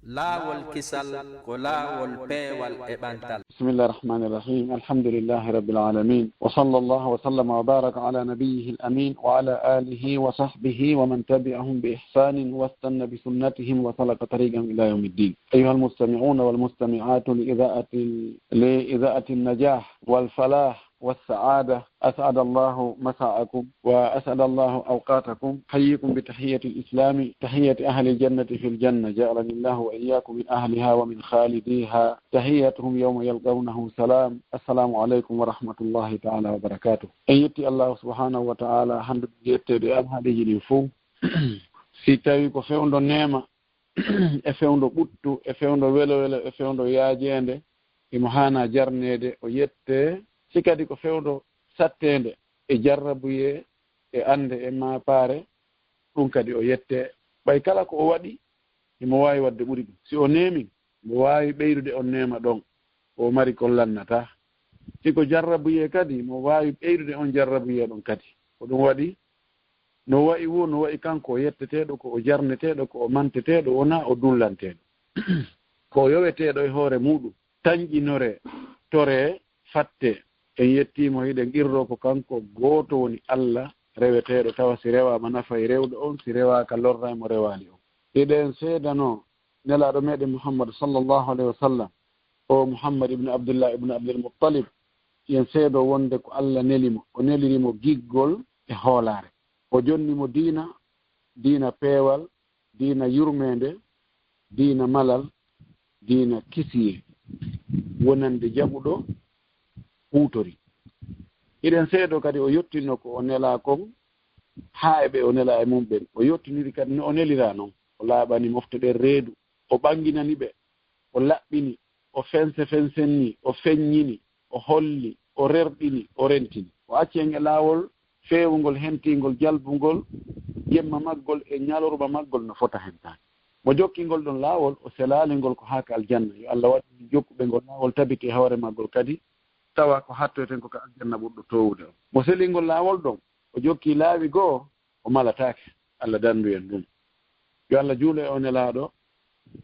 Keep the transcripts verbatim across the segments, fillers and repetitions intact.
Laawol kisal ko laawol peewal e ɓantal. بسم الله الرحمن الرحيم. الحمد لله رب العالمين. وصلى الله وسلم وبارك على نبيه الأمين وعلى آله وصحبه ومن تبعهم بإحسان واستن بسنتهم وسلك طريقهم إلى يوم الدين. أيها المستمعون والمستمعات لإذاعة، لإذاعة النجاح والفلاح والسعادة، أسعد الله مساءكم وأسعد الله أوقاتكم. أحييكم بتحية الإسلام، تحية أهل الجنة في الجنة، جعلني الله وإياكم من أهلها ومن خالديها. تحيتهم يوم يلقونه سلام. السلام عليكم ورحمة الله تعالى وبركاته. En yetti Allahu subhanahu wa ta'ala, handuɗo yetteede e alhaaliiji ɗin fow. Si tawi ko fewndo neema, e fewndo ɓuttu, e fewndo welo-welo, e fewndo yaajeende, imo haana jarneede, o yettee. Si kadi ko fewndo satteende e jarrabuyee, e annde, e maapaare, ɗum kadi o yettee. Ɓay kala ko o waɗi, imo waawi waɗde ɓuri ɗum. Si o neemi, imo waawi ɓeydude on neema ɗon, ko o mari kon lannataa. Si ko jarrabuyee kadi, imo waawi ɓeydude on jarrabuyee ɗon kadi. Ko ɗum waɗi, no wa'i woo, no wa'i kanko o yetteteeɗo, ko o jarneteeɗo, ko o manteteeɗo, wonaa o dullanteeɗo. Ko o yoweteeɗo e hoore muuɗum, tanƴinoree, toree, fattee. En yettii mo, hiɗen qirroo ko kanko gooto woni Alla reweteeɗo, tawa si rewaama nafay rewɗo on, si rewaaka lorray mo rewaali on. Hiɗen seedanoo Nelaaɗo meɗen Muhammadu sallallahu alayhi wa sallam, o Muhammad ibn Abdullah ibn Abdul Muttalib, hiɗen seedoo wonde ko Alla neli mo, o neliri mo giggol e hoolaare. O jonni mo diina, diina peewal, diina yurmeende, diina malal, diina kisiyee, wonande jaɓuɗo huutori. Hiɗen seedoo kadi o yottinno ko o nelaa kon haa e ɓe o nelaa e mum ɓen. O yottiniri kadi no o neliraa non. O laaɓani mofte ɗen reedu. O ɓanginani ɓe. O laɓɓini. O fense-fensennii. O feññini. O holli. O rerɗini. O rentini. O acci en e laawol feewungol, hentiingol, jalbungol, jemma maggol e ñalorma maggol no fota hentaade. Mo jokki ngol ɗon laawol, o selaali ngol ko haa ka aljanna. Yo Alla waɗ jokkuɓe ngol laawol tabiti e hoore maggol kadi, tawa ko hattoyten ko ka aljanna ɓurɗo toowude on. Mo seli ngol laawol ɗon, o jokki laawi goo, o malataake. Alla dandu en ɗum. Yo Alla juulu e o nelaaɗo,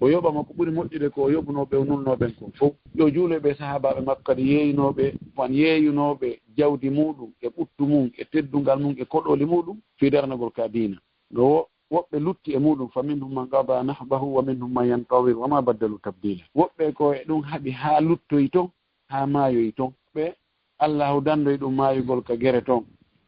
o yoɓa mo ko ɓuri moƴƴude ko o yoɓunoo ɓe o nulnoo ɓen kon fow. Yo juulu e ɓe sahaabaaɓe makko kadi yeeyunooɓe, wan yeeyunooɓe jawdi muuɗum, e ɓuttu mum, e teddungal mum, e koɗooli muuɗum, fii darnagol ka diina. No wo-, woɓɓe lutti e muuɗum, فمنهم من قضى نحبه ومنهم من ينتظر وما بدلوا تبديلا. Woɓɓe ko e ɗum haɓi haa luttoyi ton, haa maayoyi ton. Ɓe Allaahu dandoyi ɗum maayugol ka gere ton.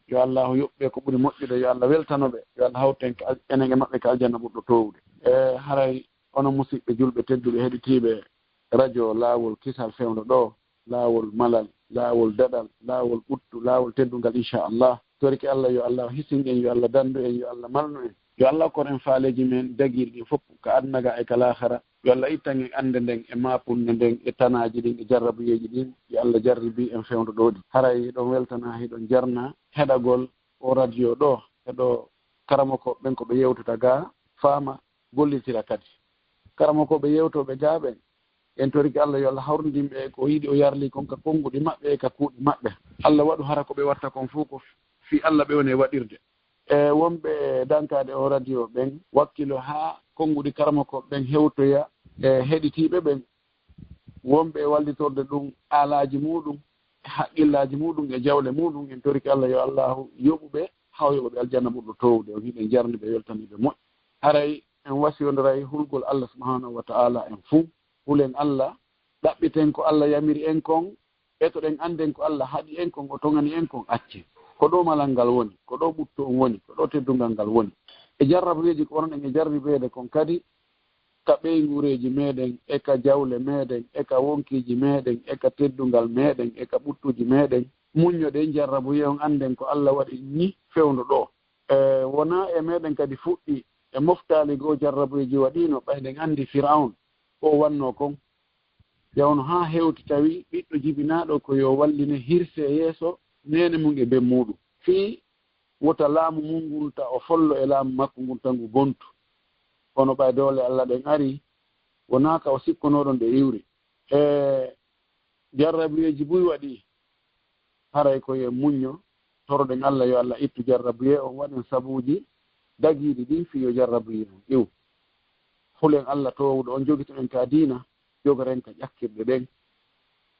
Yo Allaahu yoɓ ɓe ko ɓuri moƴƴude, yo Alla weltano ɓe, yo Alla hawtu en ka al-, enen e maɓɓe ka aljanna ɓurɗo toowude. E haray onon musiɓɓe julɓe tedduɓe heɗitiiɓe radio Laawol Kisal fewndo ɗoo, laawol malal, laawol daɗal, laawol ɓuttu, laawol teddungal, inchallah. Torike Alla, yo Alla hisin en, yo Alla dandu en, yo Alla malnu en. Yo Alla okkor en faaleeji men dagiiɗi ɗin fof, ka aduna ga e ka laahara. Yo Alla ittan en annde nden e maapunde nden e tanaaji ɗin e jarrabuyeeji ɗin. Yo Alla jarribi en fewndo ɗoo ɗi. Haray hiɗon weltana, hiɗon jarna heɗagol o radio ɗoo, heɗo karamoko ɓen ko ɓe yewtata ga, faama, gollitira kadi. Karamoko ɓe yewtooɓe ga ɓen, en torike Alla yo Alla hawrindin ɓe e ko o yiɗi o yarli kon ka konnguɗi maɓɓe e ka kuuɗe maɓɓe. Alla waɗu hara ko ɓe watta kon fof ko fii Alla ɓe woni e waɗirde. E wonɓe e dankaade o radio ɓen, wakkilo haa konnguɗi karamoko ɓen hewtoya e heɗitiiɓe ɓen. Wonɓe e wallitorde ɗum aalaaji muuɗum, e haqqillaaji muuɗum, e jawle muuɗum, en torike Alla yo Allaahu yoɓu ɓe, haa o yoɓa ɓe aljanna ɓurɗo toowude. On hiɗen jarni ɓe, weltani ɓe moƴƴi. Haray en wasiyondiray hulgol Alla subhanahu wa ta'ala en fuu. Hulen Alla, ɗaɓɓiten ko Alla yamiri en kon, etoɗen annden ko Alla haɗi en kon, o toŋani en kon, accen. Ko ɗo malal ngal woni, ko ɗo ɓuttu on woni, ko ɗo teddungal ngal woni. E jarrabuyeeji ko onon en e jarribeede kon kadi, ka ɓeynguureeji meeɗen, e ka jawle meeɗen, e ka wonkiiji meeɗen, e ka teddungal meeɗen, e ka ɓuttuuji meeɗen. Muññoɗen jarrabuye on, annden ko Alla waɗi ni fewndo ɗo. E wonaa e meeɗen kadi fuɗɗi, e moftaali goo jarrabuyeeji waɗiino, ɓay ɗen anndi Fir'awn ko o wannoo kon. Yawno haa hewti tawi ɓiɗɗo jibinaaɗo ko yo walline hirse e yeeso neene mum e ben muuɗum, fii wota laamu mum ngun ta o follo e laamu makko ngun ta ngu bontu. Kono ɓay doole Alla ɗen arii, wonaa ka o sikkonoo ɗon ɗe iwri. E jarrabuyeeji buy waɗii, haray ko yo en muñño, toroɗen Alla yo Alla ittu jarrabuyee on, waɗen sabuuji dagiiɗi ɗin fii yo jarrabuyee on iw. Hulen Allah toowuɗo on, jogitoɗen ka diina, jogoren ka ƴakkirɗe ɗen.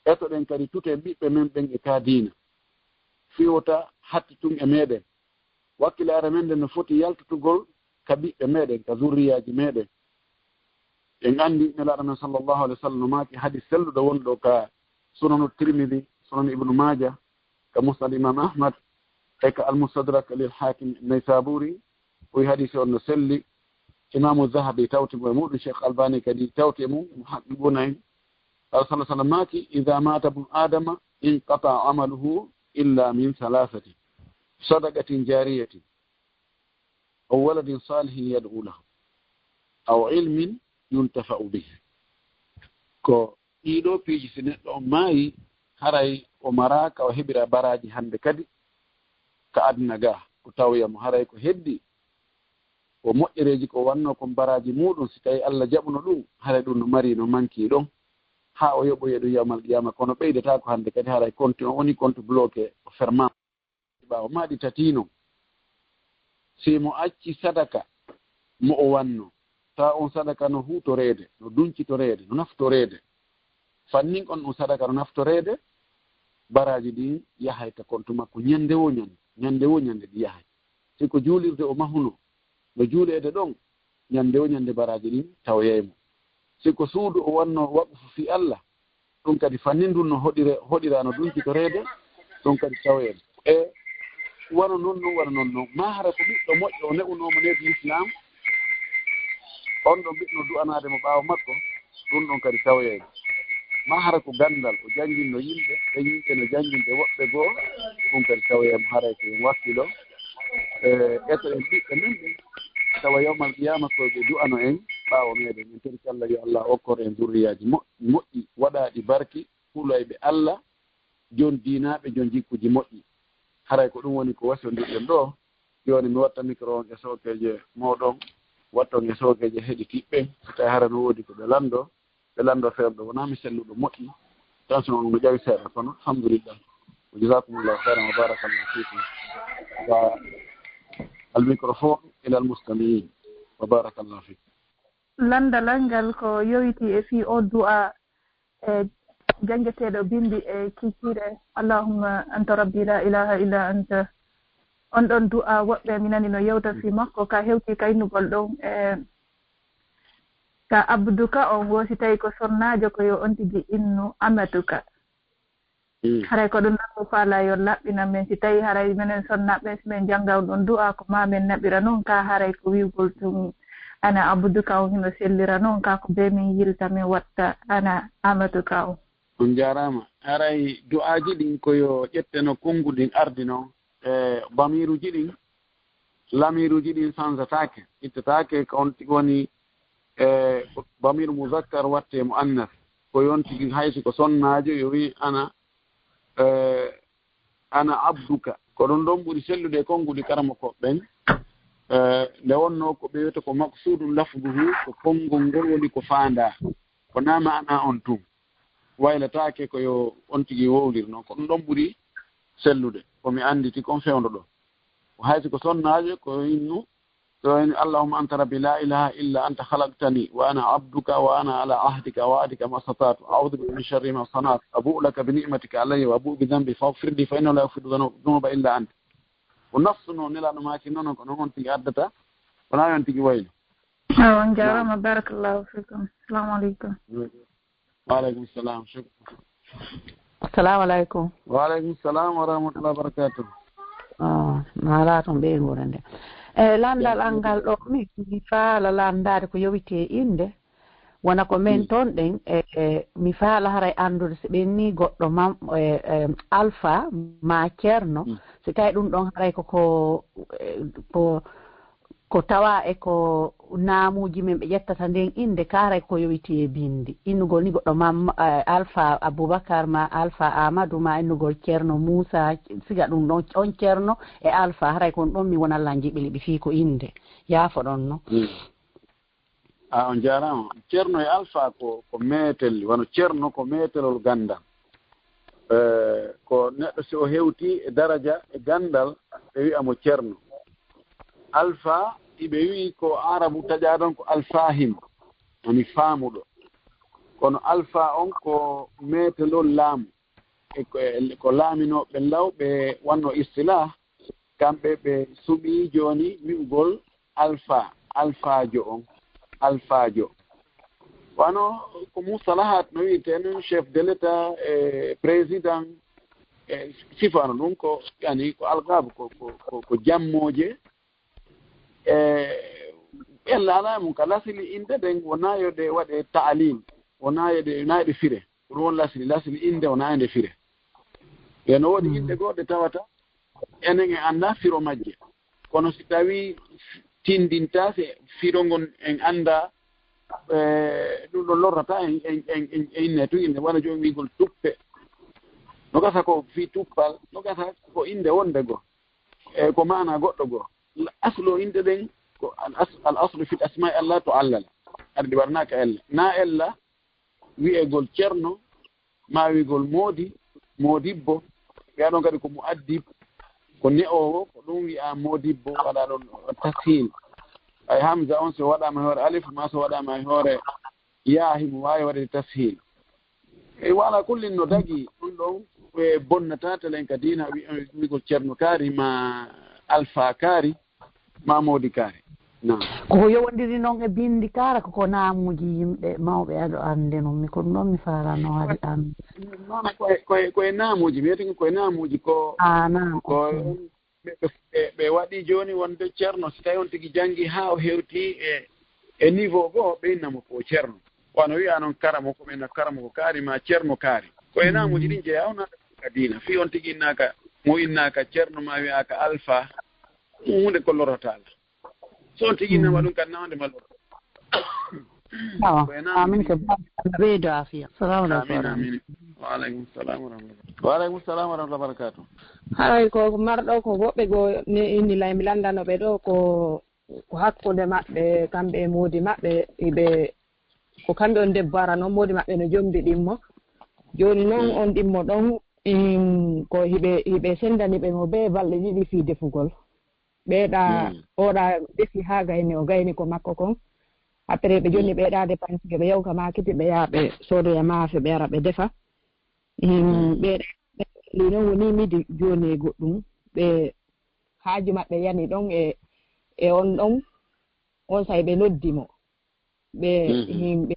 Etoɗen kadi tuten ɓiɓɓe men ɓen e ka diina. Fii wota hatti tun e meɗen. Wakkilaare men nden no foti yaltutugol ka ɓiɓɓe meɗen, ka zurriyaaji meɗen. En anndi Nelaaɗo men sallallahu alaihi wasallam no maaki hadis selluɗo wonɗo ka Sunanu Tirmidhi, Sunan Ibnu Maaja, ka Musnad Imam Ahmad, e ka Al-Mustadrak lil Hakim Naysaburi, o wi hadisi on no selli. Imamu Zahabi tawti mo e muɗum, Cheikh Albani kadi tawti e mum, mo haqqi gunay. Qala sallallahu alaihi wasallam maaki, "Idha mata ibnu Adama inqata amaluhu illa min thalathatin. Sadaqatin jariyatin, aw waladin salihin yad'u lahu, aw ilmin yuntafa'u bihi." Ko ɗiɗo piiji, si neɗɗo on maayi, haray o maraaka, o heɓira baraaji hannde kadi ka aduna ga, o tawoya mo. Haray ko heddi, o moƴƴereeji ko wanno kon baraaji muɗum, si tawi Allah jaɓuno ɗum, haray ɗum no mari, no manki ɗon, haa o yoɓoya ɗum yawmal qiyama. Kono ɓeydata ko hannde kadi, haray konti on woni konti bloqué, o ferma. Ɓaawo maaɗi tati non, si mo acci sadaka mo o wanno, tawa on sadaka no huutoreede, no duncitoreede, no naftoreede. Fannin on ɗum sadaka no naftoreede, baraaji ɗin yahay ka kontu makko ñande wo ñande, ñande wo ñande ɗi yahay. Si ko juulirde o mahuno, no juuleede ɗon, ñande wo ñande baraaji ɗin tawoyay mo. Si ko suudu o wanno waqfu fii Allah, ɗum kadi fannin ndun no hoɗire-, hoɗira no duncitoreede, ɗum kadi tawoyay mo. E wano non non, wano non non. Maa hara ko ɓiɗɗo moƴƴo o ne'unoo mo needi Lislaam, on ɗon ɓiɗɗo du'anaade mo ɓaawo makko, ɗum ɗon kadi tawoyay mo. Maa hara ko ganndal o jannginno yimɓe, ɓen yimɓe no jannginde woɓɓe goo, ɗum kadi tawoyay mo, haray ko en wakkilo. E, eto en ɓiɓɓe men ɓen, tawa yawmal qiyaama ko ɓe du'ano en ɓaawo meɗen. En torike Allah yo Allah okkor en zurriyaaji mo-, moƴƴi, waɗaaɗi barki, huloyɓe Allah, jon diinaaɓe, jon jikkuuji moƴƴi. Haray ko ɗum woni ko wasiyondirɗen ɗoo. Jooni mi watta mikro on e sookeeje mooɗon, watton e sookeeje heɗitiiɓe, so tawii hara no woodi ko ɓe lanndoo, ɓe lanndoo feere ɗoo. Wonaa mi selluɗo moƴƴi, tan so on no ƴawi seeɗa, kono alhamdulillah. Wa jazakumullahu khairan wa barakallahu fikum. Wa al microphone ila al mustami'in. Wa barakallahu fikum. Lanndalal ngal ko yowitii e fii o du'a e janngeteeɗo binndi e kiikiiɗe, "Allahumma anta rabbi la ilaha illa anta." On ɗon du'a woɓɓe mi nani no yewta fii makko, ka hewtii ka innugol ɗon e ka abduka on, wo si tawi ko sonnaajo ko yo on tigi innu amatuka. Mm. Haray ko ɗum ɗon mi faalaa yo laɓɓinan men, si tawi haray menen sonnaaɓe ɓen, si men jannga on ɗon du'a ko maa men naɓira non, ka haray ko wi'ugol tun ana abduka on hino sellira non, ka ko bee min yilta min watta ana amatuka on. On jaaraama. Haray du'aaji ɗin ko yo ƴetteno konnguɗi ɗin ardi non, e damiiruuji ɗin, lamiiruuji ɗin sansataake, ittataake, ko on tigi woni, e, damiiru muzakkar wattee muannas. Ko yon tigi, hay si ko sonnaajo, yo wi ana, e, ana abduka. Ko ɗum ɗon ɓuri sellude e konnguɗi karamokooɓe ɓen. E, nde wonnoo ko ɓe wiyata ko maqsuudun lafduhu, ko konngol ngol woni ko faandaa. Ko naa maanaa on tun. Waylataake ko yo on tigi wowlir non. Ko ɗum ɗon ɓuri sellude. Ko mi annditi kon fewndo ɗoo. Ko hay si ko sonnaajo, ko innu, ko innu, "Allahumma anta rabbi la ilaha illa anta khalaqtani wa ana abduka wa ana ala ahdika wa wa'dika mastata'tu. A'udhu bika min sharri ma sana'tu. Abu'u laka bi ni'matika alayya wa abu'u bi dhanbi faghfir li fa innahu la yaghfiru dhunuba illa anta." Ko nafsu non, Nelaaɗo maaki non, ko non on tigi addata. Ko naa on tigi wayli. Awa, on jaaraama. Naam. Barakallahu fikum. Assalamu alaikum. Wa alaikum salam. Shukran. Assalamu alaikum. Wa alaikum salam wa rahmatullahi wa barakatuh. Ah, maa laaton ɓe ngure nde. E, lanndal an ngal ɗoo, mi, mi faala lanndaade ko yowiti e innde. Wona ko men Mm. ton ɗen, e, e, mi faala haray anndude si ɓen ni goɗɗo mam, e, e, alfa ma ceerno, Mm. si tawi ɗum ɗon haray ko, ko, e, ko ko tawa e ko naamuuji men ɓe ƴettata nden innde, ka haray ko yowiti e binndi. Innugol ni goɗɗo ma, eh, Alfa Abubakar ma Alfa Amadu ma innugol Ceerno Muusa, siga ɗum ɗon on Ceerno e Alfa, haray ko ɗum ɗon mi wona lan jiɓili ɓe fii ko innde. Yaafo ɗon no. Mm. A, on jaaraama. Ceerno e Alfa ko, ko meetel, wano Ceerno ko meetelol ganndal. Eh, ko neɗɗo si o hewti e daraja e ganndal, ɓe wi'a mo Ceerno. Alfa, iɓe wi'i ko Arabu taƴaa ɗon ko Alfahim. ani faamuɗo. Kono alfa on ko meetelol laamu. E ko, e ko laaminooɓe law ɓe wanno istilah, kamɓe ɓe suɓii jooni wi'ugol alfa, alfaajo on, alfaajo. Wano ko mustalahaat no wi'etee non, chef de l'État, e président, e sifano ɗum ko, yani, ko alqab, ko, ko, ko, ko jammooje. E ɓella alaa mum ka lasili innde nden, wonaa yo ɗe waɗe ta'lil, wonaa yo ɗe, wonaa yo ɗe fire. Ko ɗum woni lasili, lasili innde wonaa yo nde fire. E no woodi innde goo ɗe tawata enen en anndaa firo majje. Kono si tawii tindintaa se firo ngon en anndaa, e, ɗum ɗon lorrataa en, en, en, en, en innee tun innde. Wano jooni wi'ugol tuppe. No gasa ko fii tuppal, no gasa ko innde wonde goo. E ko maana goɗɗo goo. Aslu o innde ɗen ko al as-, al aslu fil asma'i alla tu'allal. Ardi warnaaka ella. Na ella wi'egol cerno, ma wi'egol moodi, moodibbo. Wi'a ɗon kadi ko mu'addib, ko ne'oowo, ko ɗum wi'a moodibbo, waɗa ɗon tashil. Ay hamza on so waɗaama e hoore alif, ma so waɗaama e hoore yaa, himo waawi waɗde tashil. E wala kullin no dagi, ɗum ɗon e bonnata telen ka diina, wi-, wi'ugol cerno kaari, ma alfa kaari, ma moodi kaari. Naam. Koko yowondiri noon e binndi kaara, koko naamuuji yimɓe mawɓe aɗo annde noon. Mi ko ɗum ɗoon mi faalano haali an. Noon ko e, ko e, ko e naamuuji, mi yettii ko e naamuuji ko, ah, naam, ko ok. Ɓe, ɓe, ɓe, ɓe waɗi jooni wonde cerno, si tawi on tigi janngi haa o hewti e, e niveau goo, ɓe inna mo ko o cerno. Wano wi'a noon karamoko, ɓe inna karamoko kaari ma cerno kaari. Ko e naamuuji ɗin jeyaa, on naata ka diina. Fii on tigi innaaka, mo innaaka cerno ma wi'aaka alfa, ɗum huunde ko lorrataa la. So on tigi innama ɗum kan nawande ma lorra. Awa, ko e naamuuji amin ɗin. Ko ɓeydo afiya. Salamu aleykum. Amin, amin. Wa aleykum salam wa rahmatullah. Wa aleykum salam wa rahmatullah wa barakatuh. Haray ko marɗo ko woɓɓe goo ne inni lay mi lanndano ɓe ɗoo ko, ko hakkunde maɓɓe, kamɓe e moodi maɓɓe, iɓe, ko kamɓe on debbo ara noon, moodi maɓɓe no jombi ɗimmo. Jooni noon on ɗimmo ɗon, in, ko hiɓe, hiɓe senndani ɓe mo bee balɗe ɗiɗi fii defugol. Ɓeeɗa, oɗa defi haa gayni, o gayni ko makko kon. Après ɓe jonni ɓeeɗa dépense, ɓe yawka maakiti, ɓe yaha ɓe soodoya maafe, ɓe ara ɓe defa. Ɓeeɗa, ɗum noon woni midi jooni e goɗɗum. Ɓe haaju maɓɓe yani ɗon e, e on ɗon, on say ɓe noddi mo. Ɓe, him-, ɓe,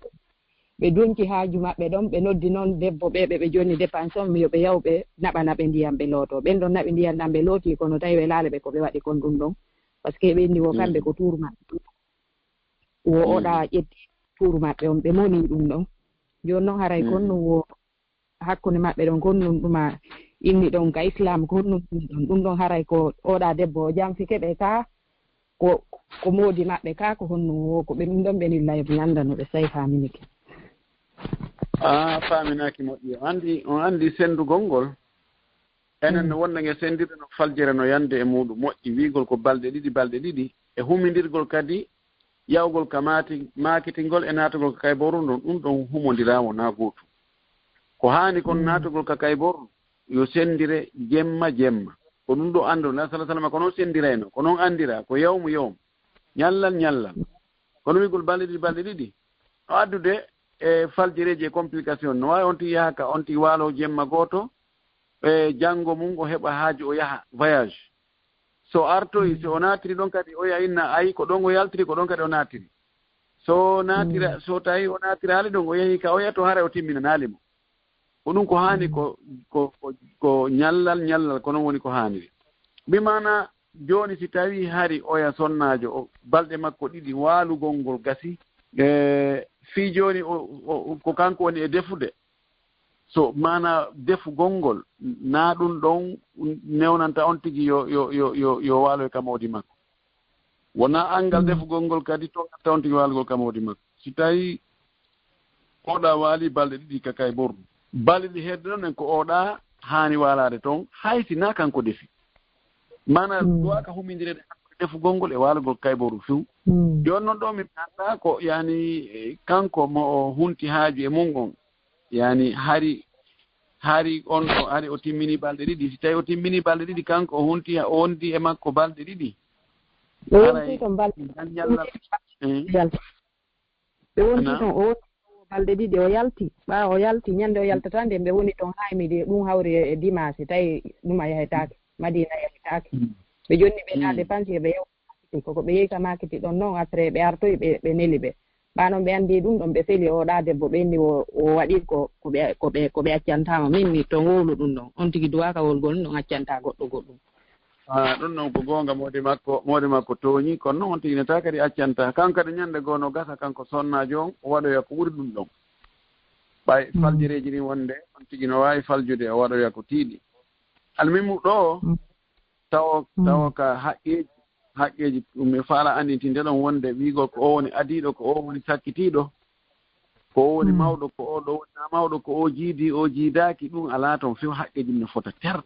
ɓe donki haaju maɓɓe ɗon, ɓe noddi noon debbo ɓe, ɓe, ɓe jonni dépense on, yo ɓe yaw ɓe naɓana ɓe ndiyam ɓe looto. Ɓen ɗon naɓi ndiyam ɗam ɓe looti, kono tawi welaali ɓe ko ɓe waɗi kon ɗum ɗon. Parce que ɓe inni wo kamɓe ko tuur maɓɓe. Wo oɗa ƴetti tuur maɓɓe on, ɓe moni ɗum ɗon. Jooni noon haray kon ɗum wo hakkunde maɓɓe ɗon, ko honɗum ɗum a inni ɗon ka Islam, ko honɗum ɗum ɗon? Ɗum ɗon haray ko oɗa debbo o janfike ɓe ka, ko, ko moodi maɓɓe ka, ko honɗum wo, ko ɓe ɗum ɗon ɓe ni live lanndano ɓe, say faaminike. A faaminaaki moƴƴi. On anndi, on anndi senndugol ngol. Enen no wonde nge senndirde no faljere no yande e muuɗum moƴƴi, wi'gol ko balɗe ɗiɗi, balɗe ɗiɗi, e humindirgol kadi yawgol ka maati-, maakitingol e naatugol ka kayboru ndun, ɗum ɗon humondiraa wonaa gootum. Ko haani kon naatugol ka kayboru yo senndire jemma jemma. Ko ɗum ɗo anndon, Nabi sallallahu alaihi wasallam ko noon senndirayno, ko noon anndiraa, ko yawmu yawmu, ñallal ñallal. Kono wi'gol balɗe ɗiɗi, balɗe ɗiɗi, no addude e faljereeji e complication. No waawi on tigi yaha ka, on tigi waalo jemma gooto, e janngo mum o heɓa haaju o yaha voyage. So artoyi, so o naatiri ɗon kadi, oya inna, ayi, ko ɗon o yaltiri, ko ɗon kadi o naatiri. So naatira, so tawi o naatiraali ɗon, o yahi ka oya to, haray o timminanaali mo. Ko ɗum ko haani ko, ko, ko, ko ñallal, ñallal, ko noon woni ko haaniri. Bi maana, jooni si tawi hari oya sonnaajo, o, balɗe makko ɗiɗi waalugol ngol gasi, e, fii jooni o, o, o, ko kanko woni e defude. So maana defugol ngol, na ɗum ɗon newnanta on tigi yo, yo, yo, yo, yo waalo e ka moodi makko. Wonaa anngal defugol ngol kadi toŋata on tigi waalugol ka moodi makko. Si tawi oɗa waali balɗe ɗiɗi ka kayboru, balɗe ɗiɗi hedde noon en ko oɗa haani waalaade toon, hay si na kanko defi. Maana ɗo aka humindirede hakkunde defugol ngol e waalugol kayboru few. Jooni noon ɗo min anndaa ko, yani, eh, kanko mo o hunti haaju e mum on. Yani, hari, hari on ɗo, hari o timmini balɗe ɗiɗi. Si tawi o timmini balɗe ɗiɗi, kanko o hunti, o wondi e makko balɗe ɗiɗi. O wonti haray ton balɗe ɗiɗi. Ñallal, eh. Ɓe Ɓe wondi toon, o wondi balɗe ɗiɗi, o yalti. Ɓaawo o yalti, ñande o yaltata nde, ɓe woni toon haa midi, ɗum hawri e, e dimaasi, tawi ɗum a yahetaake, Madiina yahetaake. Ɓe jonni ɓe haa dépense, ɓe yaw makiti. Koko ɓe yehi ka makiti ɗon noon, après ɓe artoyi, ɓe, ɓe neli ɓe. Ɓaa noon ɓe anndi ɗum ɗon, ɓe feli o ɗaa debbo, ɓe inni o, o waɗi ko, ko ɓe, ko ɓe, ko ɓe accantaama. Min mi to ngowlu ɗum ɗon. On tigi duwaaka wolgol ɗum ɗon accanta goɗɗo goɗɗum. Ah, ɗum ɗon ko goonga, moodi makko, moodi makko tooñi, kono noon on tigi ne taa kadi accanta. Kanko kadi ñande goo no gasa, kanko sonnaajo on, o waɗoya ko ɓuri ɗum ɗon. Ɓay faljireeji ɗin wonde, on tigi no waawi faljude, o waɗoya ko tiiɗi. Almimu ɗo, tawo, tawo ka haqqeeji, haqqeeji, ɗum mi faala anndintinde ɗon wonde wiigol ko o woni adiiɗo, ko o woni sakkitiiɗo, ko o woni mawɗo, ko o ɗo woni naa mawɗo, ko o jiidi, o jiidaaki, ɗum alaa toon few, haqqeeji ɗin no fota ter.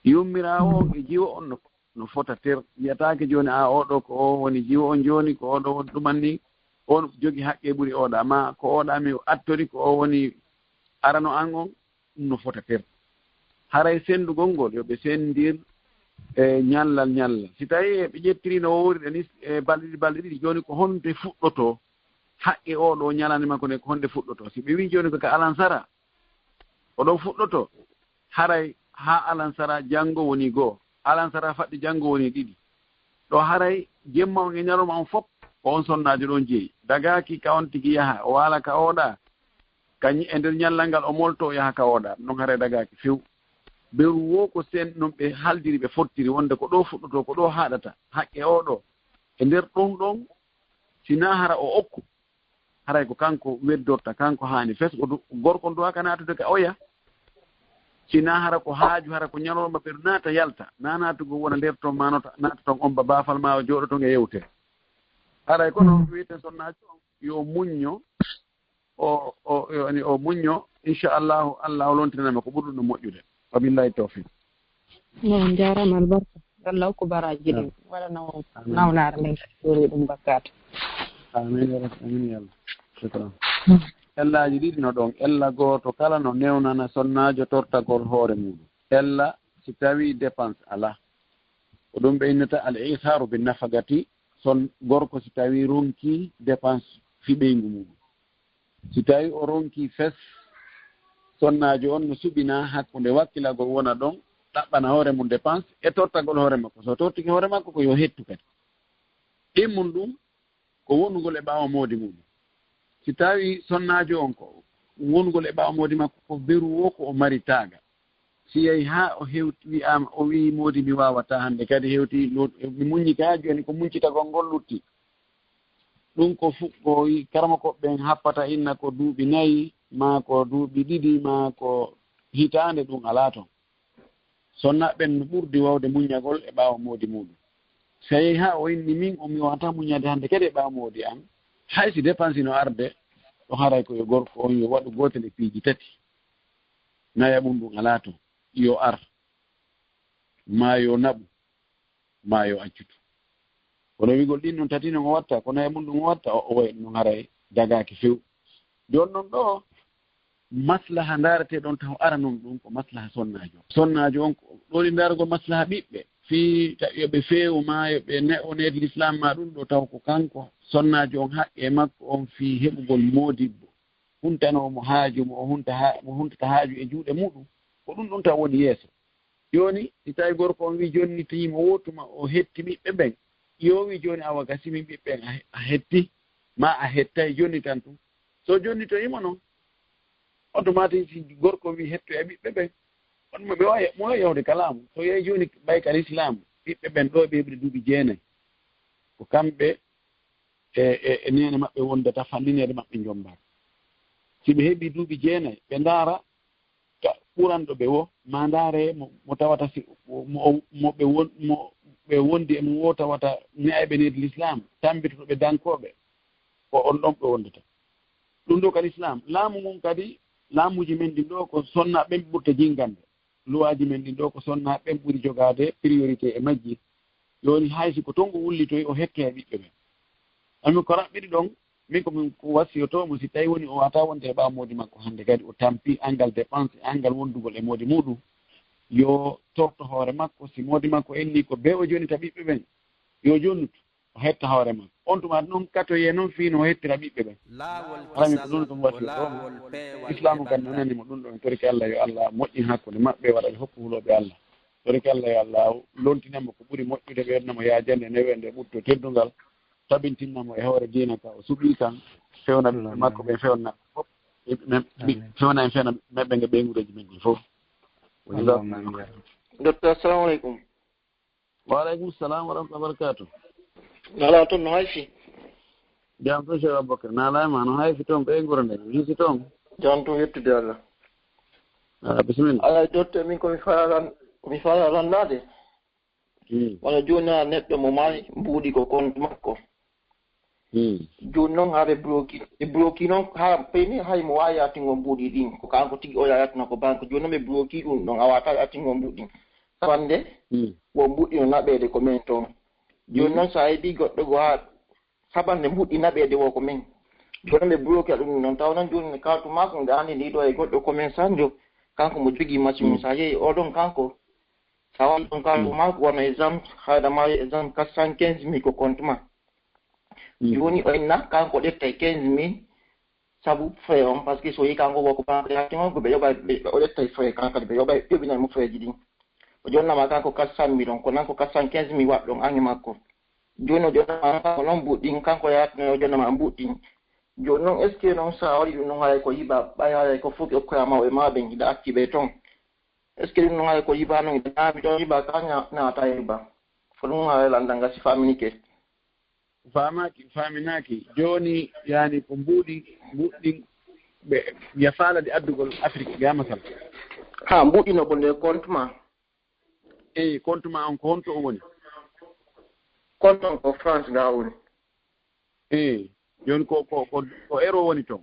Yummiraawo on e jiwo on no, no fota ter. Wiyataake jooni, a, oo ɗo ko o woni jiwo on jooni, ko oo ɗo woni ɗuman ni, on jogi haqqe ɓuri oo ɗaa, maa ko oo ɗaa mi attori ko o woni arano an on, ɗum no fota ter. Haray senndugol ngol, yo ɓe senndir e ñallal, ñallal. Si tawii ɓe ƴettiriino o wowri ɗe ni, e balɗe ɗiɗi, balɗe ɗiɗi, jooni ko honde fuɗɗotoo? Haqqe oo ɗoo ñalaande makko nde, ko honde fuɗɗotoo? Si ɓe wii jooni ko ka alansara, o ɗon fuɗɗotoo, haray haa alansara janngo woni goo, alansara faɗɗi janngo woni ɗiɗi. Ɗo haray jemma on e ñalorma on fof, ko on sonnaajo ɗon jeyi. Dagaaki ka on tigi yaha, o waala ka oo ɗaa, ka ñ-, e nder ñallal ngal o molto, o yaha ka oo ɗaa. Ɗum ɗon haray dagaaki few. Beru woo ko sen ɗum ɓe haaldiri, ɓe fottiri wonde ko ɗo fuɗɗotoo, ko ɗo haaɗata. Haqqe oo ɗoo. E nder ɗum ɗon, si naa hara o okku, haray ko kanko weddorta, kanko haani fes. O du-, gorko on duwaaka naatude ka oya. Si naa hara ko haaju, hara ko ñalorma ɓe naata yalta, naa naatugol wona nder ton, maa nota-, naata ton on ba baafal maa o jooɗo ton e yewtere. Haray kono wiyeten sonnaajo on, yo muñño, o, o, yo, o muñño, inchallahu, Allah o lontinana mo ko ɓuri ɗum moƴƴude. Wa billahi tawfiq. No, on njaaraama albarka. Allah hokku baraaji ɗin. Waɗana on nawnaare nden kadi, ƴeewi ɗum bakkaatu. Amin ya Rabbi, amin ya Allah. Shukran. Ellaaji ɗiɗi no ɗon. Ella gooto kala no newnana sonnaajo tortagol hoore muuɗum. Ella si tawii dépense alaa. Ko ɗum ɓe innata al-i'thaaru bin nafaqati, son gorko si tawii ronkii dépense fii ɓeyngu muuɗum. Si tawii o ronkii fes, sonnaajo on no suɓinaa hakkunde wakkilagol wona ɗon, ɗaɓɓana hoore mum dépense e tortagol hoore makko. So tortike hoore makko, ko yo hettu kadi. Ɗimmun ɗum ko wonugol e ɓaawo moodi muuɗum. Si tawii sonnaajo on ko wonugol e ɓaawo moodi makko, ko beru woo ko o mari taaga. Si yahi haa o hewti, wi'aama, o wi'i, "Moodi, mi waawataa hannde kadi, hewti, lo-, mi muññike haa jooni, ko muñcitagol ngol lutti." Ɗum ko fu-, ko i-, karamokooɓe ɓen happata inna ko duuɓi nayi, maa ko duuɓi ɗiɗi, maa ko hitaande, ɗum alaa toon. Sonnaaɓe ɓen no ɓurdi waawde muññagol e ɓaawo moodi muuɗum. Si a yehi haa o inni, "Min o mi waawataa muññade hannde kadi e ɓaawo moodi an," hay si dépense no arde, ɗo haray ko yo gorko on yo waɗu gootel e piiji tati. Naya mum ɗum alaa toon. Yo ar, maa yo naɓu, maa yo accutu. Kono wi'gol ɗin non tati non o watta, ko naya mum ɗum o watta, o, o wayi ɗum haray dagaaki few. Jooni non ɗo, maslaha ndaaretee ɗon taho ara non ɗum ko maslaha sonnaajo. Sonnaajo on ko ɗo ɗi ndaarugol maslaha ɓiɓɓe. Fii ta-, yo ɓe feewu maa, yo ɓe ne-, o needi l'islam maa ɗum ɗo taw ko kanko sonnaajo on haqqe makko on fii heɓugol moodibbo. Huntanoo mo haaju mo, o hunta ha-, mo huntata haaju e juuɗe muɗum. Ko ɗum ɗum taw woni yeeso. Jooni, si tawi gorko on wi jonnitoyii mo woo tuma, o hetti ɓiɓɓe ɓen. Yo wi jooni, awa gasi min ɓiɓɓe ɓen a he-, a hetti, maa a hettay, jonnitan tun. So jonnitoyii mo non, automatique si gorko wi hettoya ɓiɓɓe ɓen, on mo ɓe waawi, mo waawi yahude ka laamu. So yehi jooni ɓay ka lislaam, ɓiɓɓe ɓen ɗo ɓe heɓude duuɓi jeenay. Ko kamɓe e, e, e neene maɓɓe wondata fannineede maɓɓe njombaaka. Si ɓe heɓii duuɓi jeenay, ɓe ndaara ka ɓuranɗo ɓe woo, maa ndaaree mo, mo tawata si, mo, mo ɓe won-, mo ɓe wondi e mum woo tawata ne'ayɓe needi lislaam, tammbitoto ɓe dankooɓe, ko on ɗon ɓe wondata. Ɗum ɗo ka lislaam, laamu mum kadi, laamuuji men ɗin ɗo ko sonnaaɓe ɓen ɓurta jinngande. Luwaaji men ɗin ɗo ko sonnaaɓe ɓen ɓuri jogaade priorité e majji. Jooni hay si ko toon o wullitoyi, o hettee e ɓiɓɓe ɓen. Ami ko raɓɓiɗi ɗon, min ko min ko wasiyotoo mo, si tawi woni o waawataa wonde e ɓaawo moodi makko hannde kadi, o tampi angal dépense, angal wondugol e moodi muuɗum, yo torto hoore makko. Si moodi makko enni ko bee o jonnita ɓiɓɓe ɓen, yo jonnutu. o hetta hoore makko. On tuma noon katoyee noon fii no o hettira ɓiɓɓe ɓen. Hara min ko ɗum ɗum wasi o ɗoon. Islaamu kan nanani mo ɗum ɗoon, torike Allah yo Allah moƴƴin hakkunde maɓɓe, waɗa ɓe hokku hulooɓe Allah. Torike Allah yo Allah lontina mo ko ɓuri moƴƴude, ɓeydanna mo yaajande newende ɓutto teddungal, tabintinna mo e hoore diina ka o suɓii kan, fewna ɓiɓɓe makko ɓen, fewna fof. Ɓiɓɓe men, ɓi-, fewna en, fewna ɓiɓɓe maɓɓe nge ɓeyguureeji men ɗin fof. Docteur, assalamu aleykum. Wa aleykum salam wa rahmatullahi wa barakatuh. Nala toon no hayfi? Jam toon, Cheikh Aboubacar. Nala e ma no hayfi toon, ɓe ngura nde, mi hisi toon. Jam toon, yettude Allah. Ah, bisimilla. Alaa, docteur, min ko mi faala lan-, ko mi faala lannaade. Hmm. Wano jooni a neɗɗo mo maayi, mbuuɗi ko compte makko. Hmm. Jooni noon haa ɓe bloqué, ɓe bloqué noon haa payni hay mo waawi yaatingol mbuuɗi ɗin. Ko kanko tigi o yaayatno ko banque. Jooni noon ɓe bloqué ɗum ɗon, a waawataa yaatingol mbuuɗi ɗin. Sawande, hmm, wo mbuuɗi no naɓeede ko men toon. Jooni, hmm, noon so a heɓii goɗɗo goo haa sabande mbuuɗi naɓeede wo ko men. Jooni ɓe bloqué ɗum noon. Tawa noon jooni ne carte makko nde anndi ndi ɗo e goɗɗo commerçant jo. Kanko mo jogii machine mum. Hmm. So a yehi oɗon kanko, so a waɗi ɗon carte makko, wano exemple, haɗa maayi exemple quatre cent quinze mille ko compte ma. Hmm. Jooni o inna kanko ƴettay quinze mille, sabu frais on, parce que so yehi kanko wo ko banque yaati on, ko ɓe yoɓay, ɓe, ɓe, o ƴettay frais, kanko kadi ɓe yoɓay, yoɓinay mo frais ji ɗin. O jonnama kanko quatre cent mille on, kono an ko quatre cent quinze mille waɗɗon an e makko. Jooni o jonnama kanko noon mbuuɗi ɗin, kanko yaatino o jonnama mbuuɗi ɗin. Jooni noon, est-ce que noon so a waɗi ɗum noon haray ko yiɓa, ɓay haray ko fof okkoyama o e ma ɓen, hiɗa acci ɓe toon? Est-ce que ɗum noon haray ko yiɓa noon, hiɗa ñaami ɗon yiɓa, ka ña-, naata e yiɓa? Ko ɗum haray lanndal ngal si faminike. Faamaaki, faaminaaki. Jooni, yani, ko mbuuɗi, mbuuɗi ɓe, ya faala ɗi addugol Afrik, ya masal. Ha, mbuuɗi no ko nder compte ma? Eyi, compte ma on ko honto o woni? Compte on ko France ga woni. Eyi, jooni ko, ko, ko, ko euro woni toon.